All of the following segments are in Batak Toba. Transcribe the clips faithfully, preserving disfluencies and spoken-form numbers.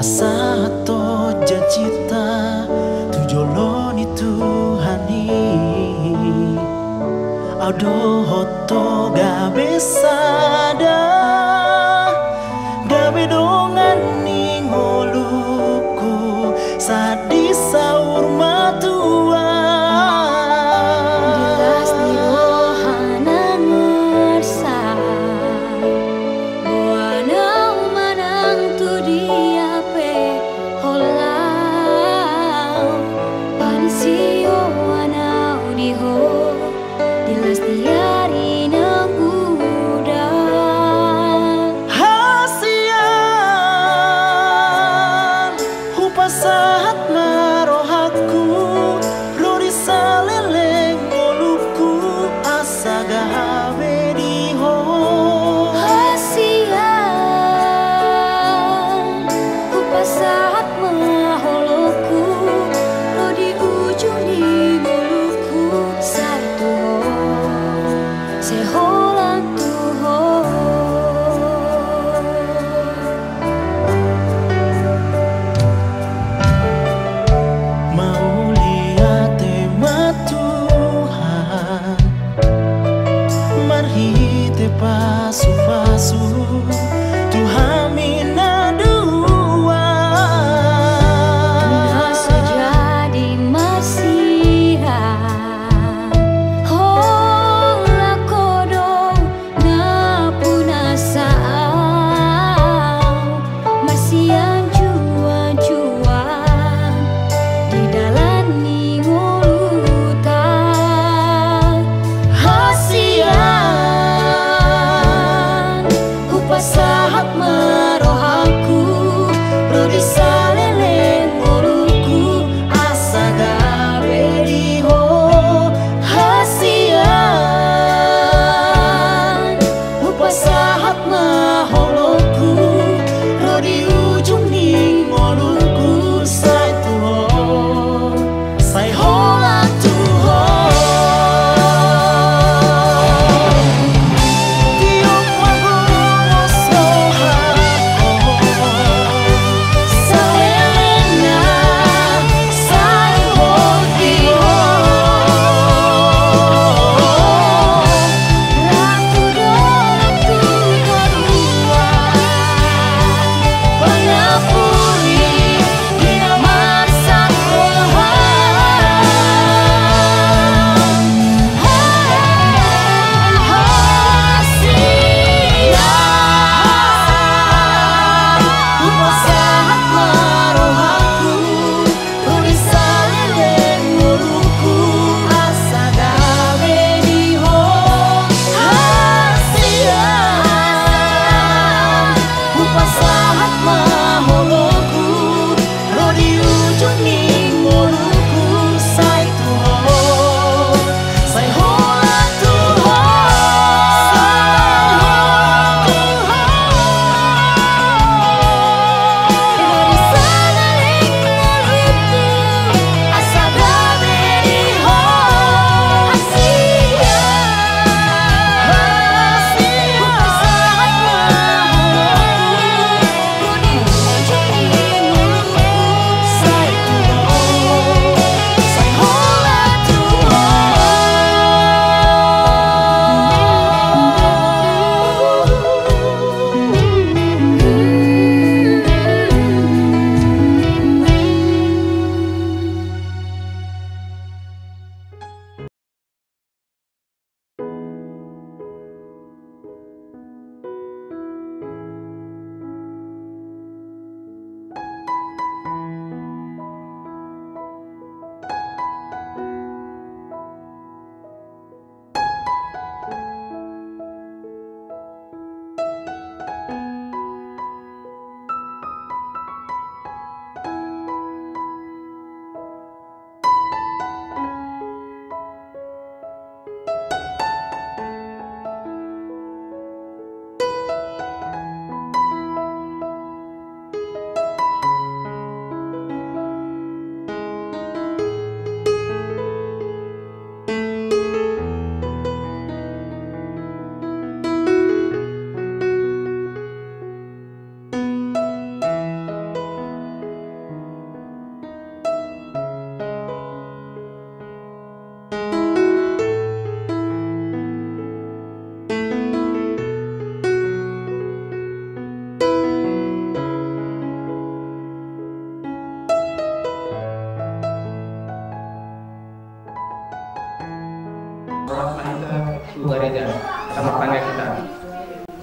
Sahat do janjinta tu jolo ni Tuhan i. Au dohot ho gabe sada, gabe dongan ni ngolungku sahat di saur matua. Di las ni roha na ngersa, boan au manang tu dia pe holan, pansihoan au di ho di las ni ari na godang. Hasian, hupasahat ma rohangku, ro di saleleng ngolungku, asa gabe di ho. Hasian, hupasahat ma holongku, ro di ujung ni ngolungku, sai tu ho, sai holan tu ho. Mauliate ma Tuhan, marhite pasupasu tu hami na dua. Na so jadi marsiha, holan ho do na punasa au, marsianjuanjuan di dalan ni ngolunta. Hasian, hupasahat ma rohangku, ro di saleleng ngolungku, asa gabe di ho. Hasian, hupasahat ma holongku, ro di ujung ni ngolungku, sai tu ho, sai holan tu ho. Tiop ma gomos roha,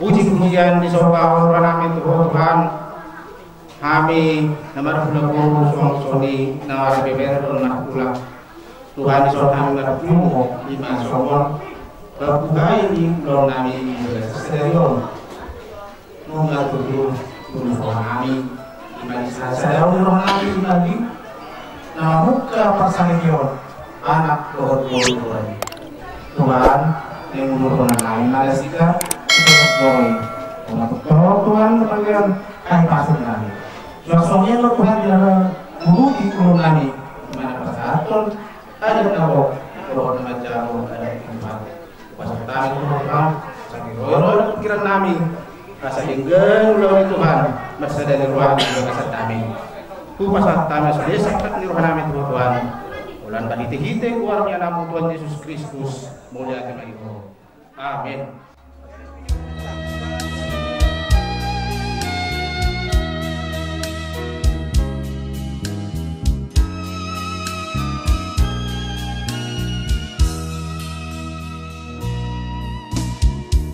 Puji-pujian disombahon rohanami tu Ho Tuhan. Hami na marhula boru songon i na marbeber dohot marhula. Tuhan, dison hami marpungu, ima songon pambuhai ni ulaonnami di bagasan sadari on. Nunga tutu rohanami, ima di sada-sada ni rohanami, ima di na mamungka parsaripeon anak dohot boru, Tuhan. Tuhan, naeng uduthononnami ma nasida di tongah ni boru i. Nunga tutu, Tuhan, na bagian hahipason nami. Suang songon i do, Tuhan, di na mangurupi ulaonnami, di na pasahathon adat na gok dohot na manjalo adat, Tuhan. Hupasahat hami tu Ho Tuhan, asa diroiroi pingkirannami, asa denggan ulaon i, Tuhan, marsada ni roha di bagasannami. Hupasahat hami asa denggan sangkap ni rohanami tu Ho Tuhan, holan marhite-hite goar ni Anakmu Tuhan Jesus Kristus, mauliate ma di Ho. Amen.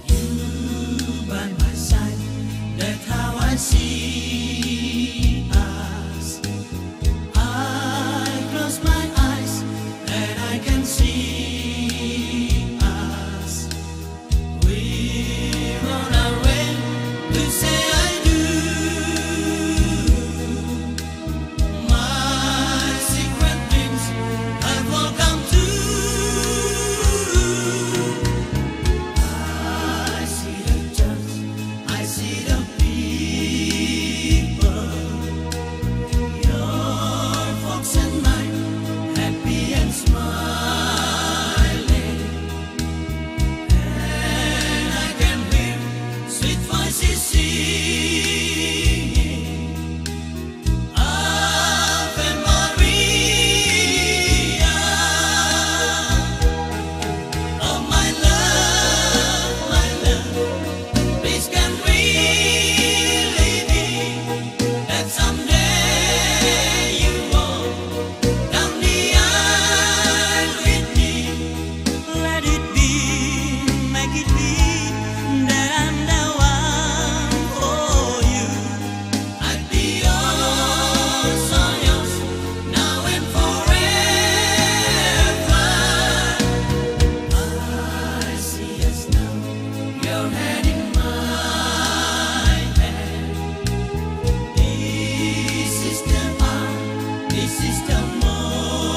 You by my side, that's how I see us. I close my eyes and I can see us. We run away to say I do. My secret dreams have all come true. I see the church, I see the people, your folks and mine, happy and smiling. And I can hear sweet voices singing, Ave Maria. Oh, my love, my love, this can really be that someday you walk down the aisle with me. Let it be, make it be that I'm the one for you. I'd be all so yours, now and forever. I see us now, your hand in my hand. This is the hour, this is the moment.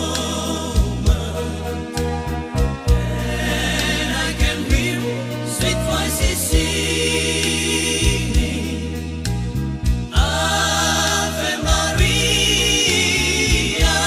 And I can hear sweet voices singing, Ave Maria.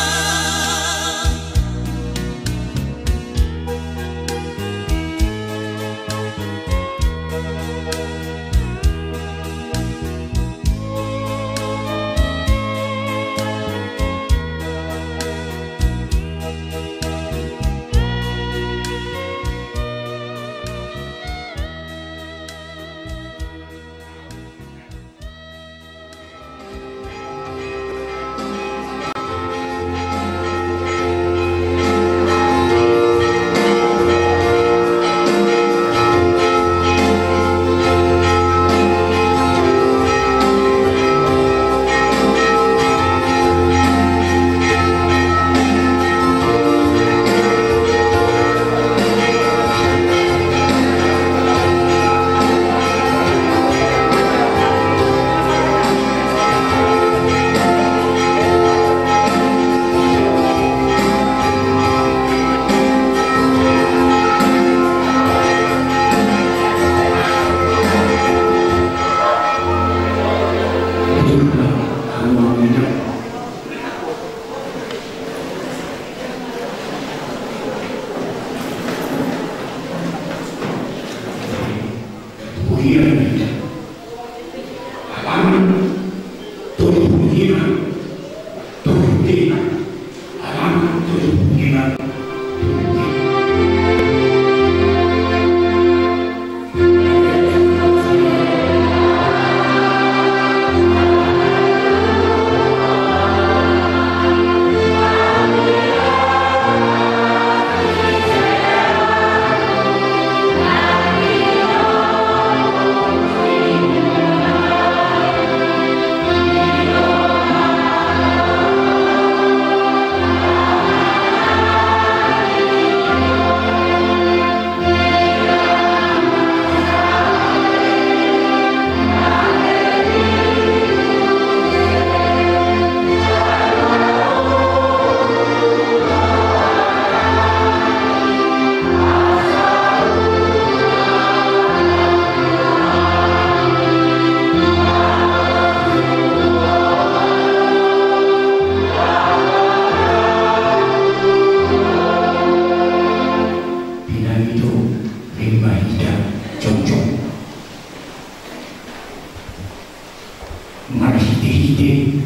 Marhitehite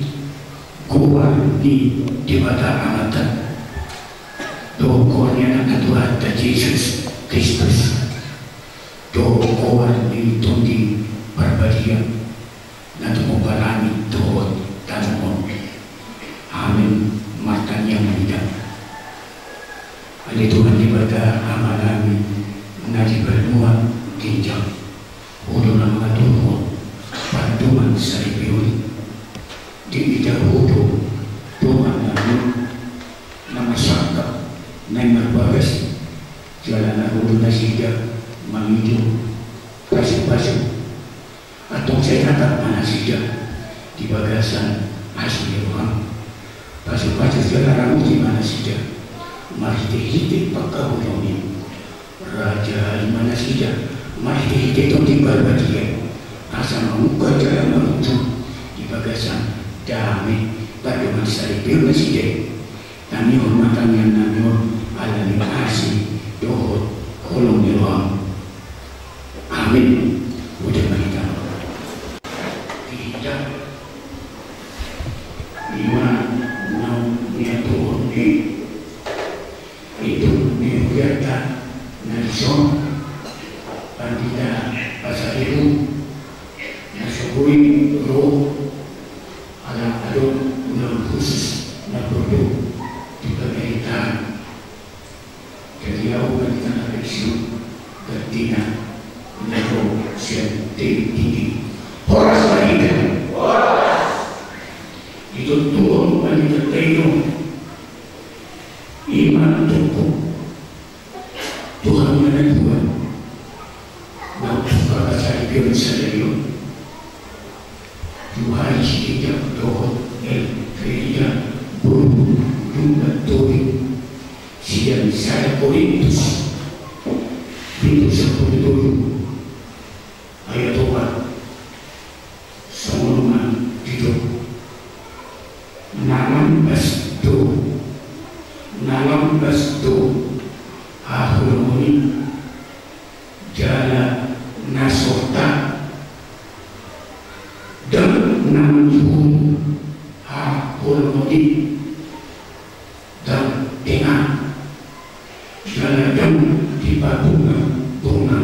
goar ni Debata Amanta dohot goar ni Anakna Tuhanta Jesus Kristus dohot goar ni Tondi Parbadia na tumompa langit dohot tano on. Amen. Martangiang ma hita. Ale Tuhan Debata Amanami na di banua ginjang, Ho do na mangaturhon pandohan saripeon. Diida Ho do dongan nami on na marsangkap, na marbagas, jala na ro do nasida mangido pasupasu. Antong sai tatap ma nasida di bagasan asi ni roham. Pasupasu jala ramoti ma nasida marhitehite pangkaholonganmi. Rajai ma nasida marhitehite Tondi Parbadia, asa mamungka jala marujung di bagasan dame, pandohan saripeon nasida i. Tangianghon ma tangiang nami on ala ni asi dohot holong ni roham. Amen. Udah ma hita. Hita. Ima naung niatuhon ni itu ni hujanta na dison, Pandita Pasaribu, na so boi ro ala adong ulaon khusus na porlu di pemerintahan. Jadi au ma di tanggal pensiun gantina na ro sian Tebing Tinggi. Horas ma hita. Horas. Ditontuhon ma di tentainon. Ima tungku. Tuhan ma na Tuhan. Naung suka kasari bion sadari on. Tuhai si Ejang dohot Elfrieda boru Lumban Tobing. Sian sada Korintus pitu sampulu tolu ayat opat. Songon on ma didok. Na mambas do, na mambas do haholomon i. Jala na sorta ndang na manjujung haholomon i, ndang tenang, jala ndang dipabungabunga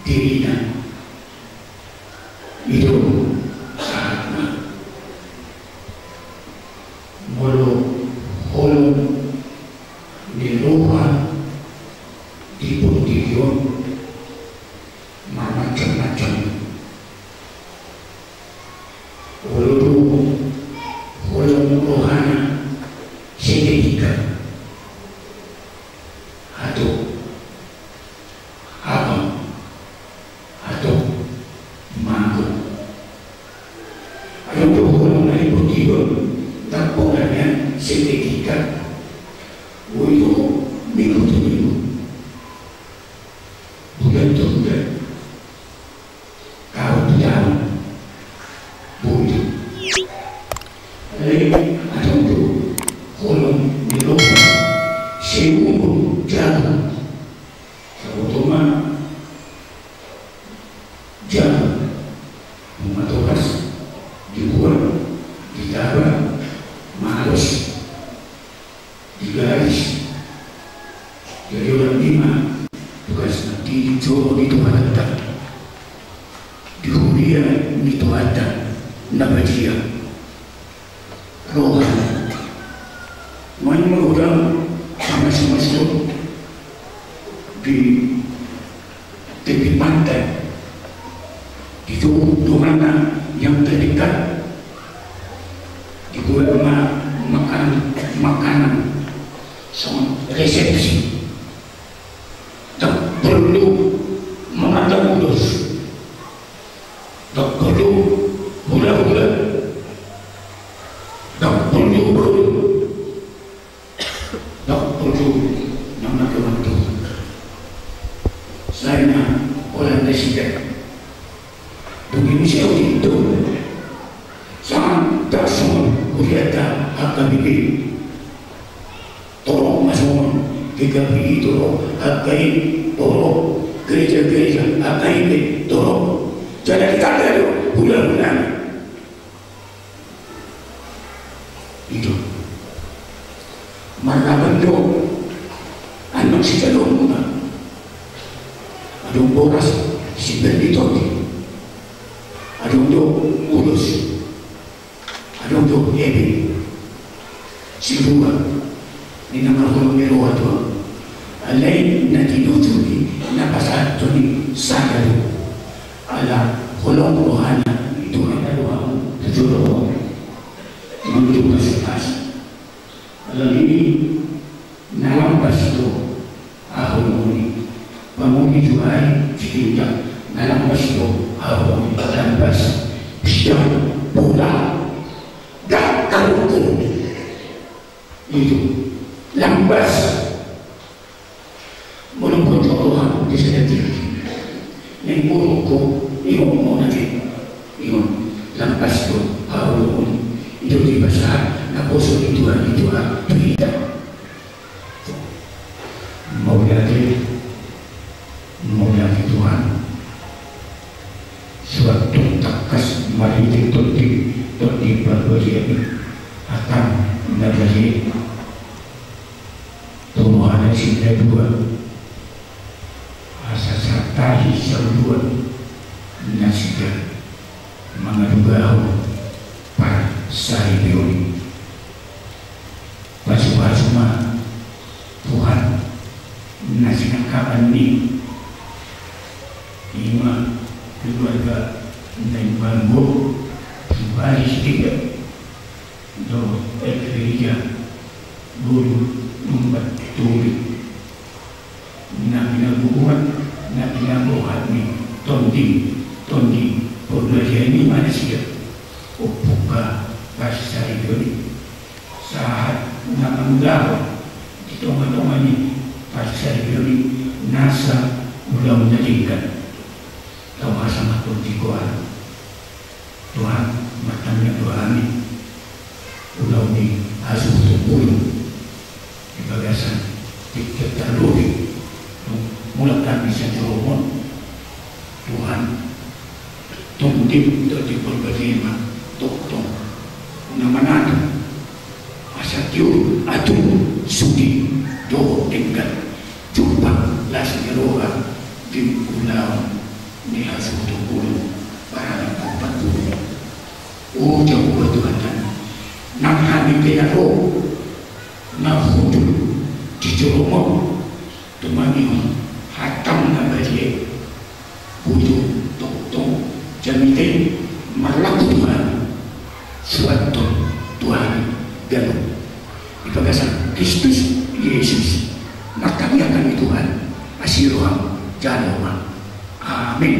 dirina. I do sahatna. Molo holong ni roha di portibi on marmacam-macam. Olo do holong rohana seketika. Atau abang, atau mago. Adong do holong na di portibi on ndang pola nian seketika. Boi do minggu tu minggu, bulan tu bulan, taon tu taon. Boi do. Alai adong do holong ni roha seumur jabu. Saboto ma jabu, nunga tobas dibuat, ditaba, malos, digaris. Jadi holan i ma tugasna di joro ni Tuhanta, di huria ni Tuhanta na badia. Roha. Nuaeng ma godang na masimasio di tepi pantai, di donganna yang terdekat, dibuat ma makanan, makanan songon resepsi. Ndang porlu mangandang ulos. Ndang porlu hula-hula. Ndang porlu boru. Ndang porlu na mandohot-dohot. Sai na holan nasida. Dung i muse au didok. Songon, ndang songon hurianta H K B P. Torop ma songon G K P I torop, H K I torop, gereja-gereja H K I pe torop. Jala ditanda do hula-hulana. Marlaban do annon sijaloonmuna. Adong boras si Bernitoti, adong do ulos, adong do ebe. Sirua ni na marholong ni roha tu ahu. Alai na tinuju ni na pasahathon i sada do. Ala holong rohana i Tuhan na roham tu jolo on. Mangido pasu-pasu. Alani i na lambas do haholongon i. Pamuli tu ari Sitinjak na lambas do haholongon i. Lambas, sidang, bola, dang karungkung. Itu lambas. Molo boto roham di sada tingki, naeng boru ho, ingot ma on ate. Ingot, lambas do haholongon i. Ito dipasahat naposo ni Tuhan i tu hita. Mauliate, mauliate Tuhan. Suhat do tangkas marhite Tondi, Tondi Parbadia i, hatam na badia i. Tolu halak si na dua, asa santahi saluhutna nasida mangadugahon parsaripeon i. Pasu-pasu ma Tuhan na sinangkapan ni, ima keluarga Nainggolan, Subari Sitinjak, dohot Elfriza boru Lumban Tobing. Na pinaboa, na pinaboa ni Tondi, Tondi Parbadia i, ima nasida. Ompung parsaripeon i. Sahat na mangulahon di tonga-tonga ni parsaripeon i nasa ulaon na denggan. Tau hasangapon di goar. Tuhan, martangiang do hami, ulaon ni hasuhuton ngolu di bagasan tingki tarlumobi, mulak hami sian joloan on. Tuhan, Tondi, Tondi Parbadia i ma tongtong na manat, asa tiur atur, sudi dohot denggan, jumpang las ni roha di ulaon ni hasuhuton ngolu, parange pangpangkudu. O Jahowa Tuhan nami, nang hami pe na ro, na hundul di joloan on, tumangihon hatam na badia i, boi do tongtong jamita i marlaku tu hami, suanhon tu hami ganup. Di bagasan Kristus Jesus, martangiang hami Tuhan, asi roham jalo ma. Amin.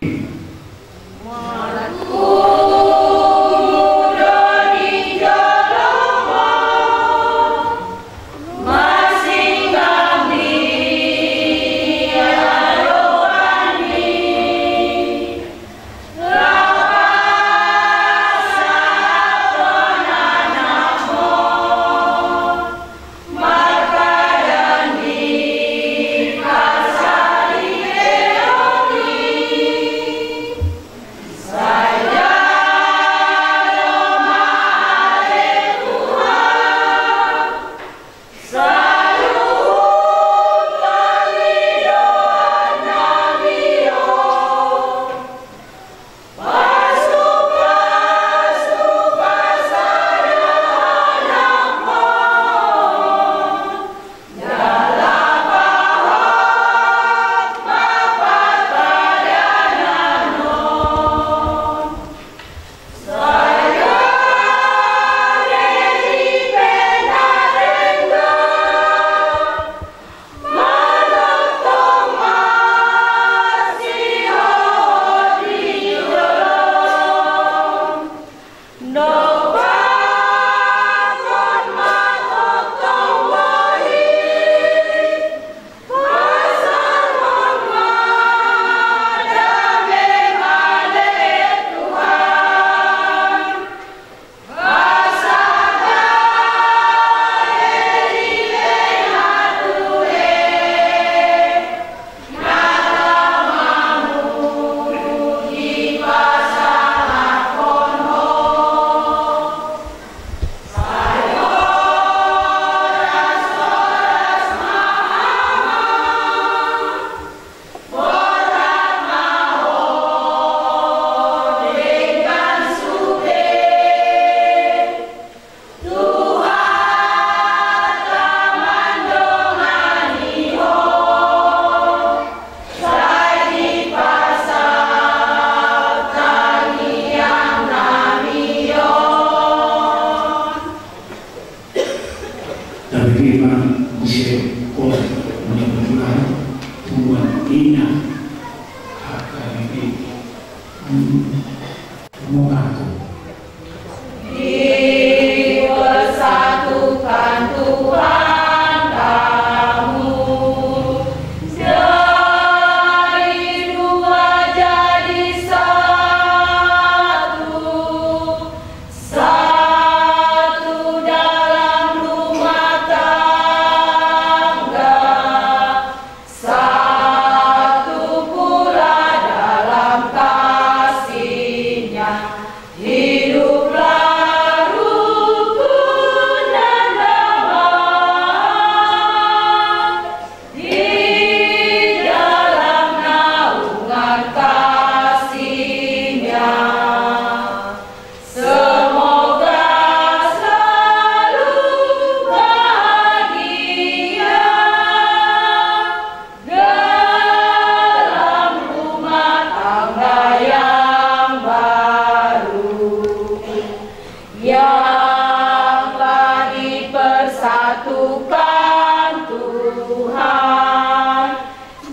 Yang telah dipersatukan Tuhan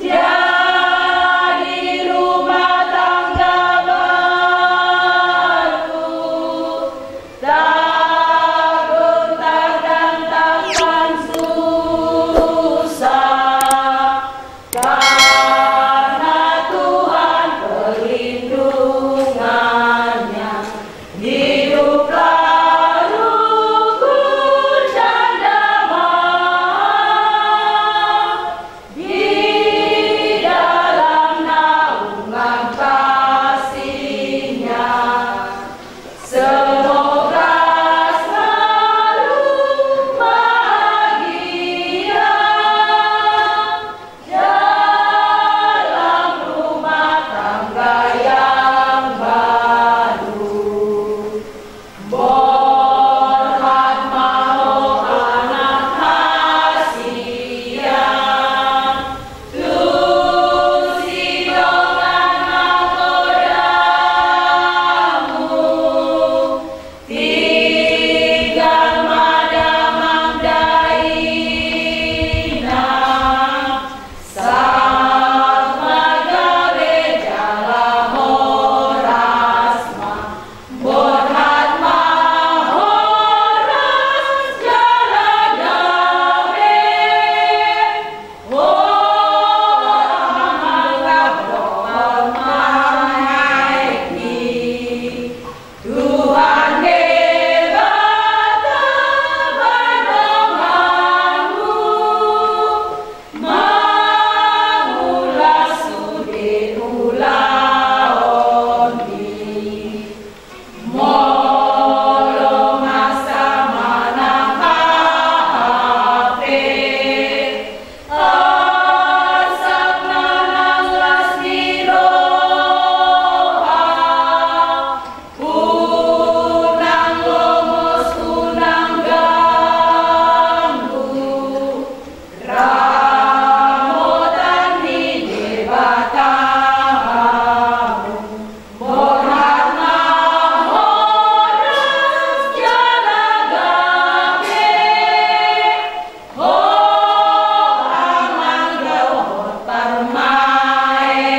jadi rumah tangga baru, tak gentar dan takkan susah. Karena Tuhan perlindungannya, hiduplah rukun dan damai di dalam naungan kasih-Nya. Semoga selalu bahagia dalam rumah tangga yang baru. Borhat ma ho anak hasian, tu sidongan nangkodamu. Tinggal ma damang dainang, saut ma gabe jala horas ma, borhat ma horas jala gabe. Ho amang dohot parmaenki, Tuhan Debata mandongani, mangulas sude ulaonni. Molo masa manang aha pe, asa manang las ni roha, unang lomos, unang ganggu ramotan ni Debata hamu. Borhat ma horas jala gabe, ho amang dohot parmaenki.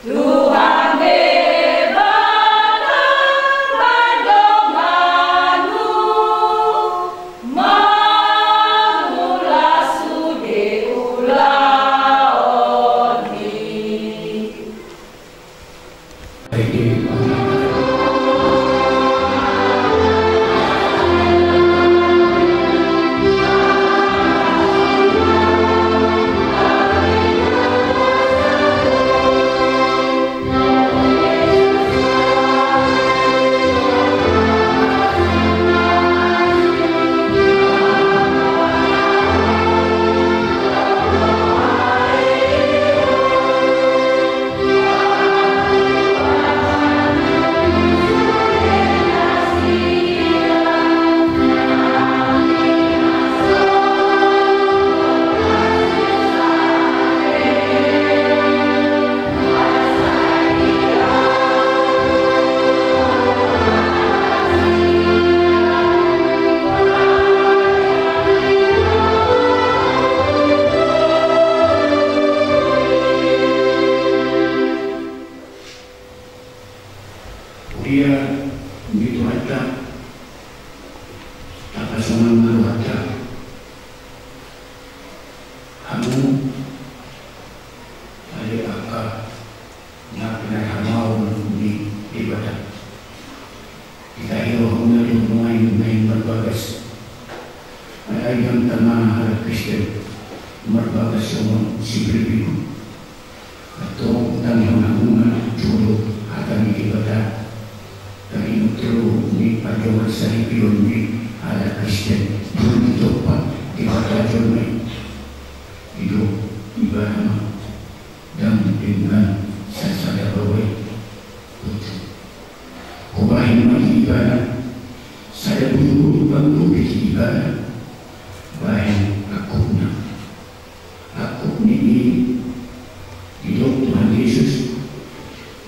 Tuhan Debata mandongani, mangulas sude ulaonni. Huria ni Tuhanta, tapasonang ma rohanta. Hamu ale angka na pinarhamaon ni Debata, ditahi rohamuna do nuaeng, nuaeng marbagas. Ai dang tama halak Kristen marbagas songon si Filipi. Antong tangihon hamu ma jolo hata ni Debata, taringot ro ni pardongansaripeon ni halak Kristen, jolo ditompa Debata jolma i. Didok Ibana ma, dang denggan sasada baoa i. Hubahen ma di Ibana sada butubutu pangurupi di Ibana, bahen angkupna. Angkup ni i, didok Tuhan Jesus,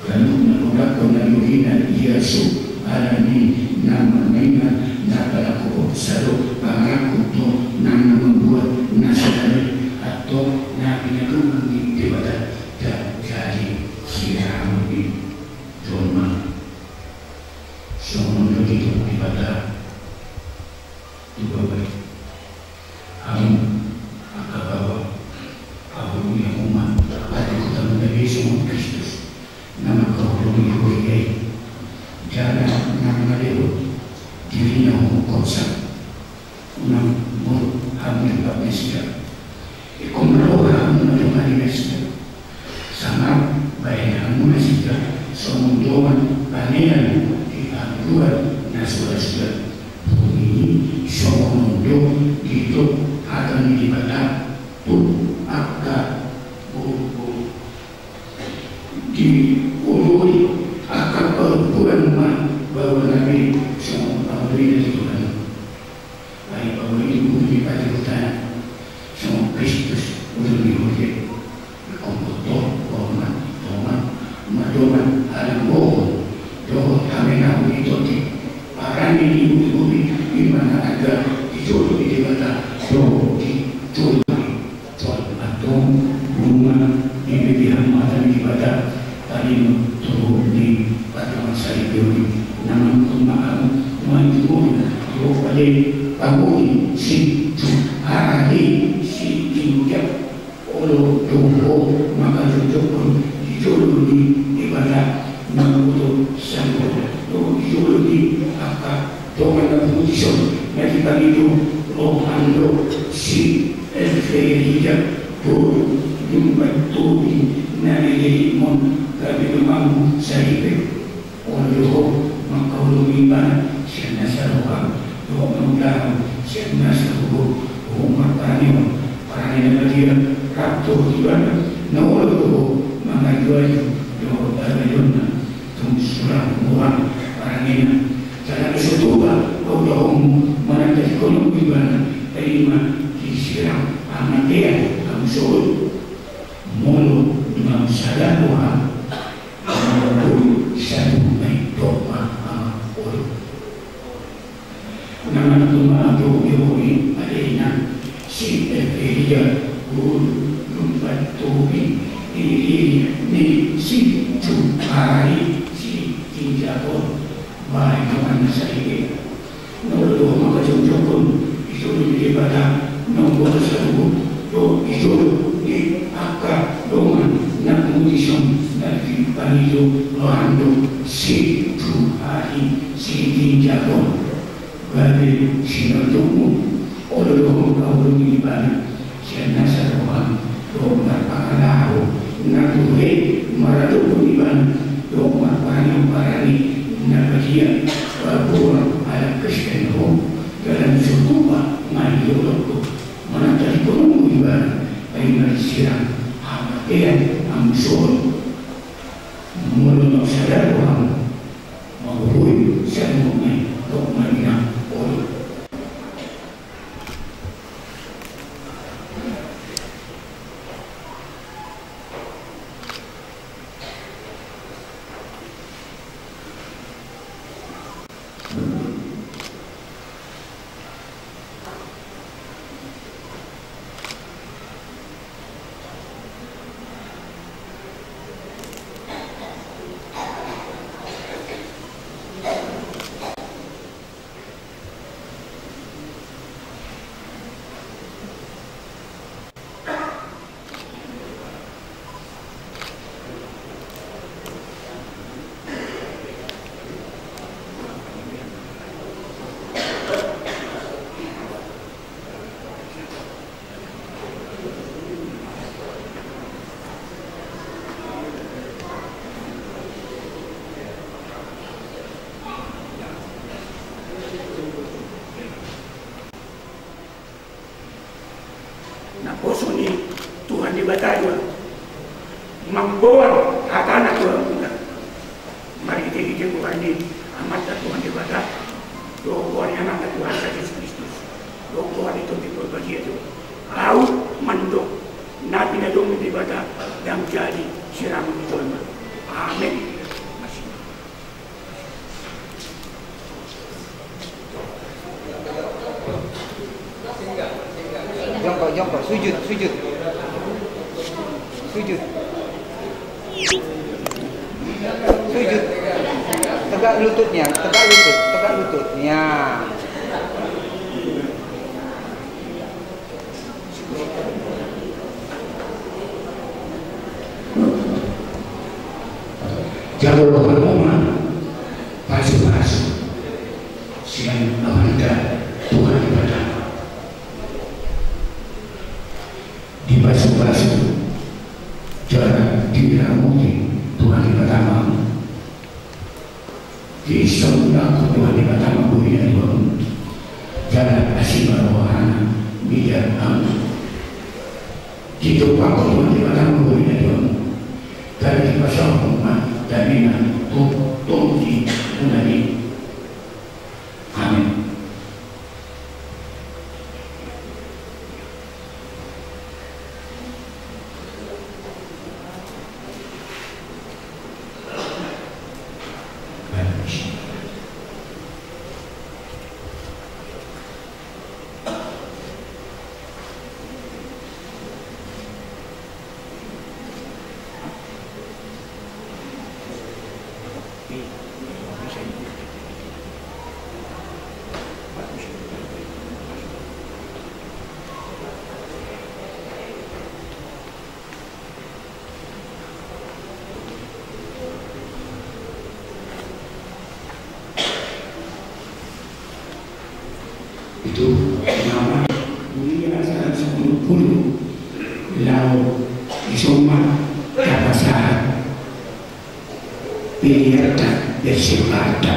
ganup na hudok on na dihina ia so ala na mangihut na palakuhon sadok pangarahutna na mambuat na sadari antong na pinadongan ni Debata jadi siramun ni jolma. Songon on do didok Debata tu Babel. Hamu angka baoa, haholongi hamu ma patuduhonmu na be songon Kristus na mangkaholongi huria i. Jala na mangalehon dirina huhukum sa, unang muruk hamu di bagasan nasida. Ingkon marroha hamu mandongani nasida. Sanga bahen hamu nasida songon dongan panean di haduan na so ra suda. Dung i songon on do didok hata ni Debata tu angka boruboru. Dioloi angka parompuan ma baoa na be songon paoloina di Tuhan. Ai baoa i do ulu ni patuduhonta songon Kristus ulu ni huria i. Ingkon boto, hormat, dongan, mardongan, halangohon dohot hamenahon ni tondi. Parange ni hurihuria i ma na tagan di jolo ni Debata dohot di jolma i. Antong nunga dibege hamu hata ni Debata, taringot tu hata ni pardongan saripeon i, na mangihut ma hamu manjumuri dohot pade pangoli sijuhari sitinjak. Olo do ho mangkajongjongkon di jolo ni Debata na mamboto saluhut dohot di jolo ni angka dongan na pungu dison na dipangido roham do si Elverija boru Lumban Tobing na lelengmon gabe donganmu saripe. Olo do ho mangkaholongi ibana sian nasa roham dohot mangulahon sian nasa gogo. Ho marparangehon parange na badia rap dohot ibana. Na olo do ho mangajuaju dohot hagaleonna. Tung sirang murang parangena. Jala asa tupa haulahonmu manandalihon ibana, ai ma disirang hamatean hamu sogot. Molo nunga sada roham, molo boi saluhutna i, dok ma hamu olo. Na manang tung manang do i, olo i, alai na si Elverija boru Lumban Tobing, i, i, ni sijuhari sitinjak on, bahen donganna saripe. Na olo do ho mangkajongjongkon di jolo ni Debata na mamboto saluhut dohot di jolo ni angka dongan na pungu dison na dipangido roham do sijuhari sitinjak on. Gabe sinondukmu. Olo do ho mangkaholongi ibana sian nasa roham dohot marpangalaho na ture maradophon ibana dohot marparangehon parange na badia. Paboa halak Kristen ho, jala so tupa ma i, olo do ho manandalihon ibana, ai ma disirang hamatean hamu sogot. Molo nunga sada roham, molo boi saluhutna i, dok ma hamu olo. Naposo ni Tuhan Debata do i mamboan hatana tu hita. Marhitehite goar ni Amanta Tuhan Debata dohot goar ni Anakna Tuhanta Jesus Kristus dohot goar ni Tondi Porbadia do ahu mandok na pinadongan ni Debata ndang jadi siramun ni jolma. Amen. Sujud, sujud. Sujud. Sujud. Tegak lututnya, tegak lutut, tegak lutut. Ya. Jalo roha, pasu-pasu sian Amanta Tuhan Debata. Dipasu-pasu jala diramoti Tuhan Debata ma. Disondangkon Tuhan Debata ma bohi na dua on, jala asi ma rohana mida hamu. Ditumpakkon Tuhan Debata ma bohi na dua on, jala dipasaorhon ma damena tu tondi muna i. Amen. Itu nama mulia sahat sipulu-pulu laho i, songon i ma tapasahat pelean ta, bersiul ta.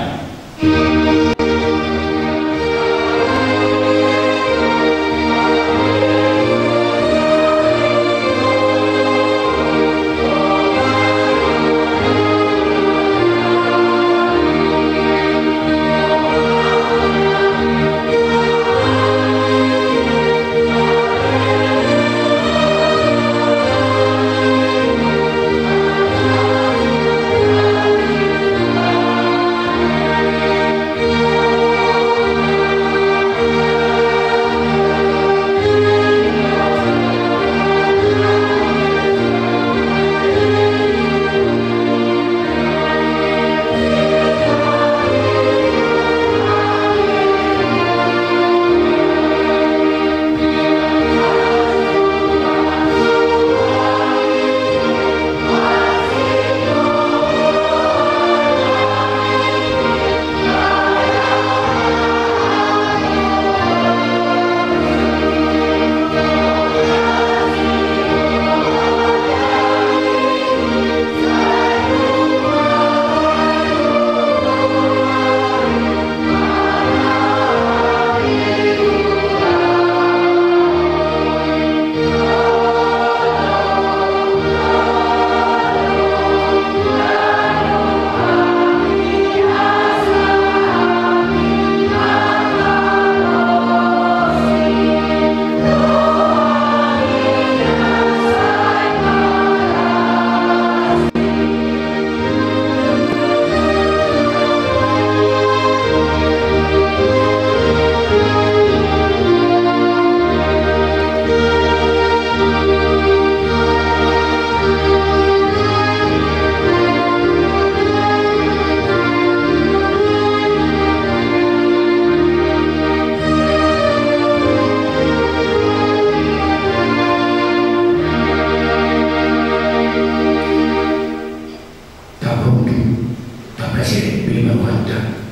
Tapaunduk, tapasere be ma rohanta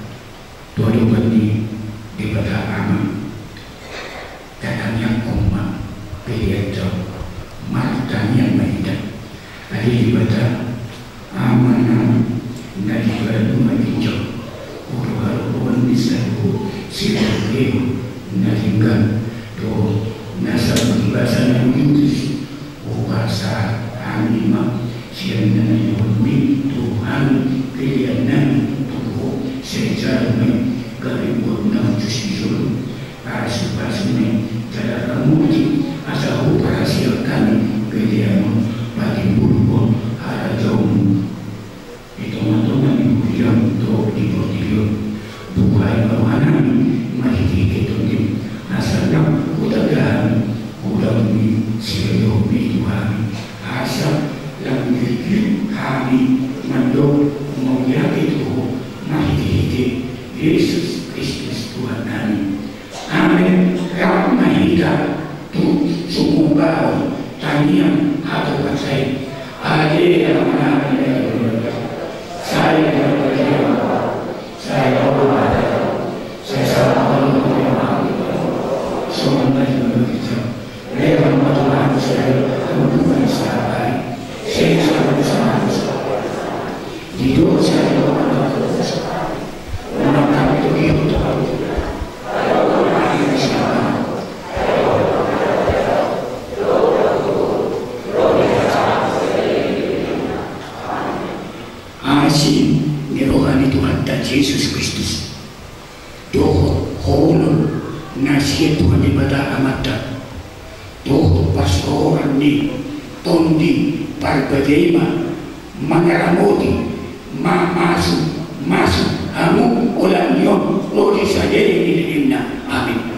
tu adopan ni Debata Ama. Tatangianghon ma pelean ta on, martangiang ma hita. Ale Debata, Amanami na di banua ginjang, huroha roha ni saluhut sitadohon na denggan dohot na saluhut basa na lumobi. Hupasahat hami ma sian na nidokmi tu hami pelean nami tu Ho, sai jalo ma i gabe buat na hujus di jolom. Pasu-pasu ma i jala ramoti asa huparasiat hami pelean on patimbulhon harajaonmu. Di tonga-tonga ni huriaM dohot di portibi on. Buhai ma rohanami marhite-hite TondiM, asa ndang hutanda hami godang Jesus Kristus Tuhan nami. Amen. Rap ma hita tu sumurung tangiang hatopan sai. Aleluya. Sai, sai, sai, sai, Asi ni roha ni Tuhanta Jesus Kristus dohot holong na sian Tuhan Debata Amanta dohot parsaoran ni Tondi Parbadia i ma mangaramoti, mamasu-masu hamu holan ni on ro di sadari on. Amen.